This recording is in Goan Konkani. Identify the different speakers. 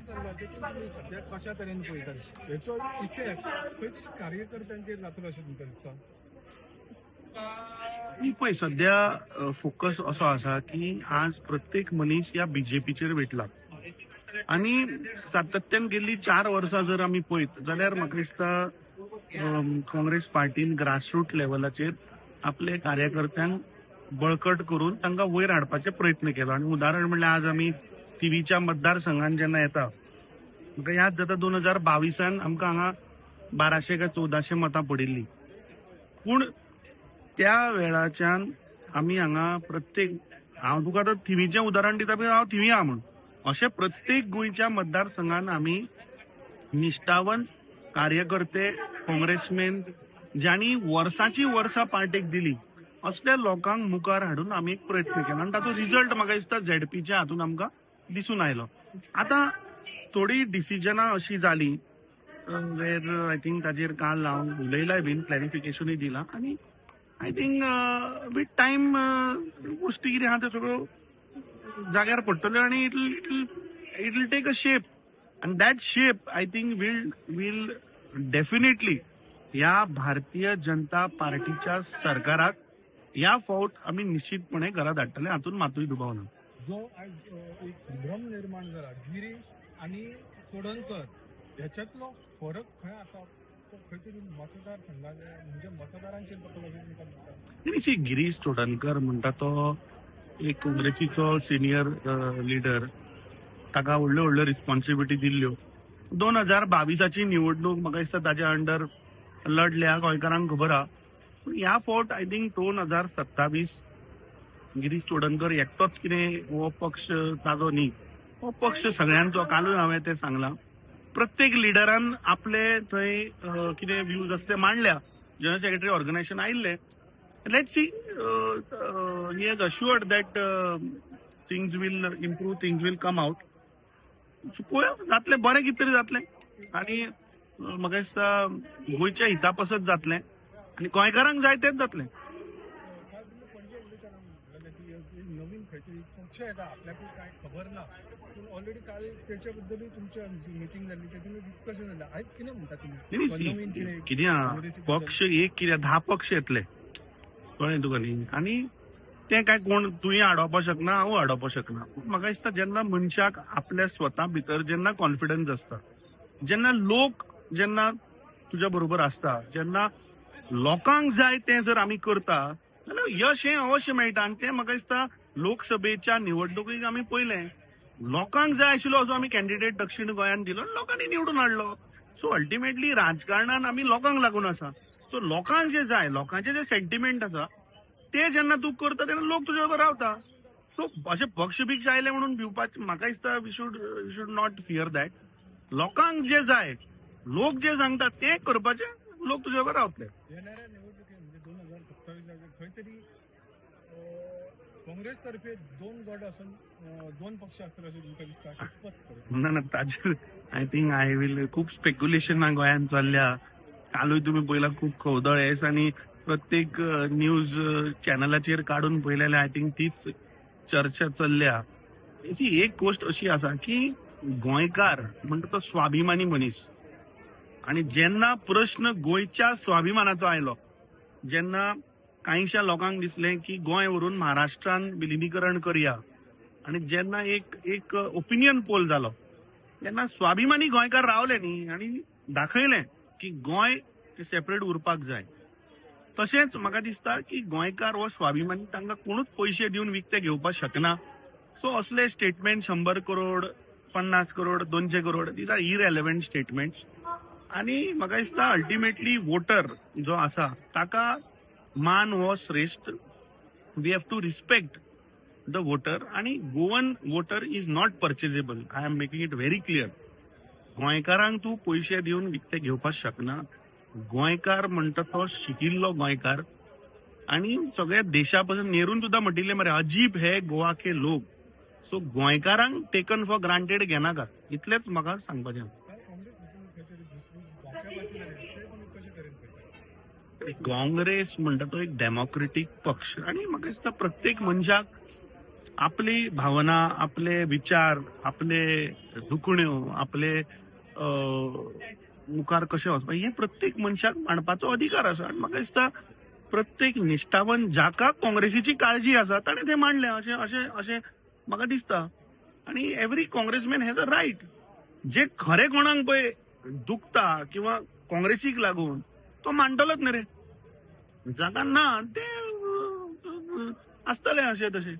Speaker 1: चल्ला तेतून तुमी सद्या कशा तरेन पळयतात, हेचो इफेक्ट खंय तरी कार्यकर्त्यांचेर जातलो अशें तुमकां दिसता?
Speaker 2: न्ही, पळय, सध्या फोकस असो आसा की आज प्रत्येक मनीस ह्या बीजेपीचेर वेटला आनी सातत्यान गेल्ली 4 वर्सां जर आमी पळयत जाल्यार म्हाका दिसता काँग्रेस पार्टीन ग्रासरूट लेवलाचेर आपले कार्यकर्त्यांक बळकट करून तांकां वयर हाडपाचे प्रयत्न केलो. आनी उदाहरण म्हणल्यार आज आमी थिवीच्या मतदारसंघान जेन्ना येता, म्हाका याद जाता, 2022न आमकां हांगा 1200 काय 1400 मतां पडिल्ली. पूण त्या वेळाच्यान आमी हांगा प्रत्येक, हांव तुका आतां थिवीचें उदाहरण दिता, पळय, हांव थिवी आहा म्हूण, अशें प्रत्येक गोंयच्या मतदारसंघान आमी निश्ठावंत कार्यकर्ते, काँग्रेसमॅन, ज्यांनी वर्साची वर्सां पार्टेक दिली, असल्या लोकांक मुखार हाडून आमी एक प्रयत्न केलो आनी ताचो रिजल्ट म्हाका दिसता झेडपीच्या हातून आमकां दिसून आयलो. आतां थोडी डिसिजनां अशी जाली वेर I think ताजेर काल हांव उलयलाय बीन, क्लॅरिफिकेशनूय दिलां आनी I think with time गोश्टी कितें आहा त्यो सगळ्यो जाग्यार पडटल्यो आनी it will take a shape and that shape, I think, will definitely ह्या भारतीय जनता पार्टीच्या सरकाराक ह्या फावट आमी निश्चितपणे घरा धाडटले, हातून मातूय दुबाव ना.
Speaker 1: जो आयज एक संभ्रम निर्माण जाला, गिरीश आनी चोडणकर ह्याच्यातलो फरक खंय आसा, तो खंय तरी मतदारसंघात म्हणजे मतदारांचेर पडटलो अशें तुमकां दिसता?
Speaker 2: न्ही, सी, गिरीश चोडणकर म्हणटा तो एक काँग्रेसीचो सिनियर लिडर. ताका व्हडल्यो व्हडल्यो रिस्पॉन्सिबिलिटी दिल्ल्यो. 2022ची निवडणूक म्हाका दिसता ताच्या अंडर लढल्या, गोंयकारांक खबर आहा. पूण ह्या फावट I think 2027 Girish Chodankar एकटोच कितें हो पक्ष ताजो न्ही, हो पक्ष सगळ्यांचो. कालूय हांवें तें सांगलां, प्रत्येक लिडरान आपले थंय कितें व्यूज आसा ते मांडल्या. जनरल सेक्रेटरी ऑर्गनायझेशन आयिल्ले. Let's see. He has assured that things will improve, things will come out. So पळोवया, जातलें बरें, कितें तरी जातलें आनी म्हाका दिसता गोंयच्या हिता पासत जातलें आनी गोंयकारांक जाय तेंच जातलें.
Speaker 1: काल तुमी पणजे उलयतना म्हणलें की एक नवीन खंय तरी पक्ष येता, आपल्याकूय कांय खबर ना. पूण ऑलरेडी काल तेच्या बद्दलूय तुमच्या मिटींग जाल्ली, तेतून डिस्कशन जालें. आयज कितें म्हणटा
Speaker 2: न्ही,
Speaker 1: तुमी, नवीन कितें?
Speaker 2: कितें आहा,
Speaker 1: काँग्रेसी?
Speaker 2: पक्ष एक कितें 10 पक्ष येतले, कळ्ळें तुका न्ही? आनी तें काय कोण तुवें आडोवपाक शकना, हांव आडोवपाक शकना. पूण म्हाका दिसता, जेन्ना मनशाक आपल्या स्वता भितर जेन्ना कॉन्फिडन्स आसता, जेन्ना लोक जेन्ना तुज्या बरोबर आसता, जेन्ना लोकांक जाय तें जर आमी करता जाल्यार यश हें अवश्य मेळटा. आनी तें म्हाका दिसता लोकसभेच्या निवडणुकीक आमी पळयलें. लोकांक जाय आशिल्लो असो आमी कॅन्डिडेट दक्षिण गोंयांत दिलो आनी लोकांनी निवडून हाडलो. सो अल्टिमेटली राजकारणान आमी लोकांक लागून आसा. सो लोकांक जे जाय, लोकांचे जे सेंटिमेंट आसा, ते जेन्ना तूं करता तेन्ना लोक तुज्या बरोबर रावता. सो अशे पक्ष बिक्ष आयले म्हणून भिवपाचें म्हाका दिसता we should not fear that. लोकांक जे जाय, लोक जे सांगता ते करपाचें, लोक तुज्या बरोबर रावतले.
Speaker 1: येणाऱ्या निवडणुकीत म्हणजे 2027 खंय तरी काँग्रेस तर्फे दोन गट असून दोन पक्ष आसतले अशें तुमकां दिसता, कितपत खरें?
Speaker 2: ना ना, ताजेर I think I will, खूब स्पेक्युलेशन गोंयांत चल्ल्या. कालूय तुमी पळयला, खूब खवदळ हे दिसांनी प्रत्येक न्यूज चॅनलाचेर काडून पळयलें जाल्यार I think तीच चर्चा चल्ल्या. अशी एक गोश्ट अशी आसा की गोंयकार म्हणटा तो स्वाभिमानी मनीस आणि जेन्ना प्रश्न गोंयच्या स्वाभिमानाचो आयलो, जेन्ना कांयशा लोकांक दिसलें की गोंय व्हरून महाराष्ट्रान विलिनीकरण करया आणि जेन्ना एक एक ओपिनियन पोल जालो, तेन्ना स्वाभिमानी गोंयकार रावले न्ही आनी दाखयलें की गोंय सेपरेट उरपाक जाय. तशेंच म्हाका दिसता की गोंयकार हो स्वाभिमानी, तांकां कोणूच पयशे दिवन विकते घेवपाक शकना. सो असले statement, 100 crore, 50 crore, 200 crore, these are irrelevant statements. आनी म्हाका दिसता अल्टिमेटली वोटर जो आसा ताका मान हो श्रेश्ठ. We have to respect the voter आणि Goan voter is not purchasable. I am making it very clear. गोंयकारांक तूं पयशे दिवन विकते घेवपाक शकना. गोंयकार म्हणटा तो शिकिल्लो गोंयकार आणि सगळ्या देशा पासून नेरून सुद्दां म्हटिल्लें मरे, "अजीब है गोवा के लोग." सो गोंयकारांक टेकन फॉर ग्रांटेड घेनाका, इतलेंच म्हाका सांगपाचें.
Speaker 1: काल काँग्रेस भितर खंय तरी घुसघूस, बाचाबाची जाली, ते तुमी कशे तरेन पळयता?
Speaker 2: काँग्रेस म्हणटा तो एक डेमोक्रेटीक पक्ष आणि म्हाका दिसता प्रत्येक मनशाक आपली भावना, आपले विचार, आपले दुखण्यो, आपले मुखार कशें वचपा हें प्रत्येक मनशाक मांडपाचो अधिकार आसा. आनी म्हाका दिसता प्रत्येक निश्ठावन जाका काँग्रेसीची काळजी आसा ताणें तें मांडलें अशें अशें अशें म्हाका दिसता. आनी every Congressman has a right. जे खरें कोणाक पळय दुखता किंवा काँग्रेसीक लागून तो मांडटलोच न्ही रे. जाका ना ते आसतले अशें तशें.